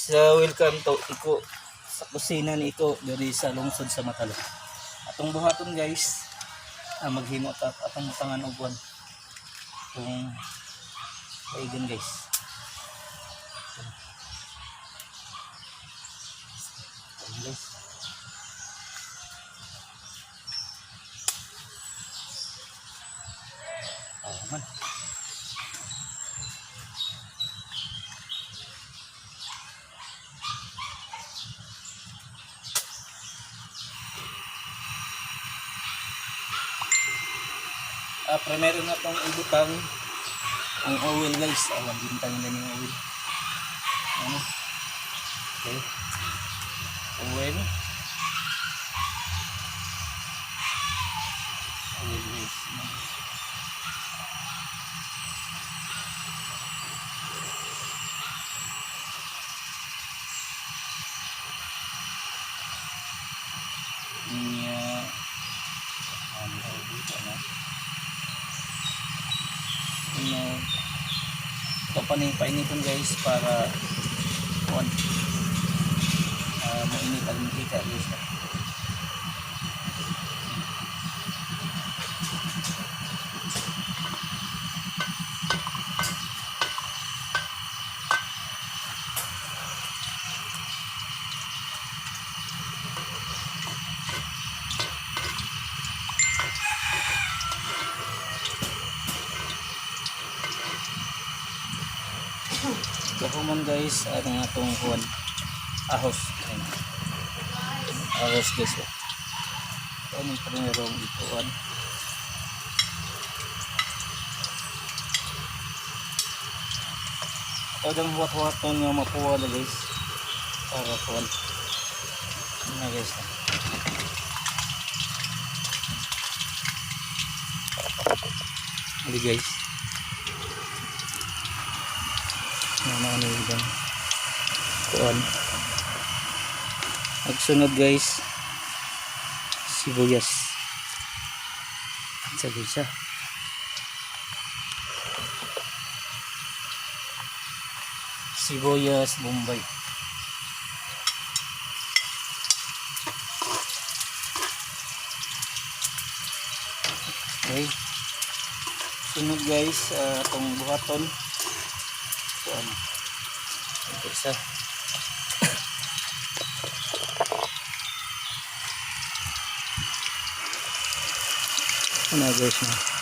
Guys, welcome to Iko sa kusina ni Iko diri sa lungsod sa Matalo. Atong buhaton, guys, maghimo ta atong butangan og kuan. Kung kaigan, guys. Ayan, guys. Oh, man. Primero na tong ibutang ang oil, guys. Awan bintang na yung oil. Ano? Okay. Oil. Oil, guys. Nya ano dito, ano? Sunod. Ito pa ni painiton, guys, para kuan mainit ang mantika, guys. Kahuman, guys, ang atong kuan ahos. Ayan. Ahos, guys. Oh. Ito ang primerong ikuan. Ito ang huwat-huwaton nga mapuwa na, guys. Para kuan. Ano na, guys. Hindi, guys. Ano ano yung kuan. Magsunod, guys. Sibuyas. Sabi siya. Sibuyas Bombay. Okay. Sunod, guys, atong buhaton. Kuan. Ito isa. Ano, guys, no?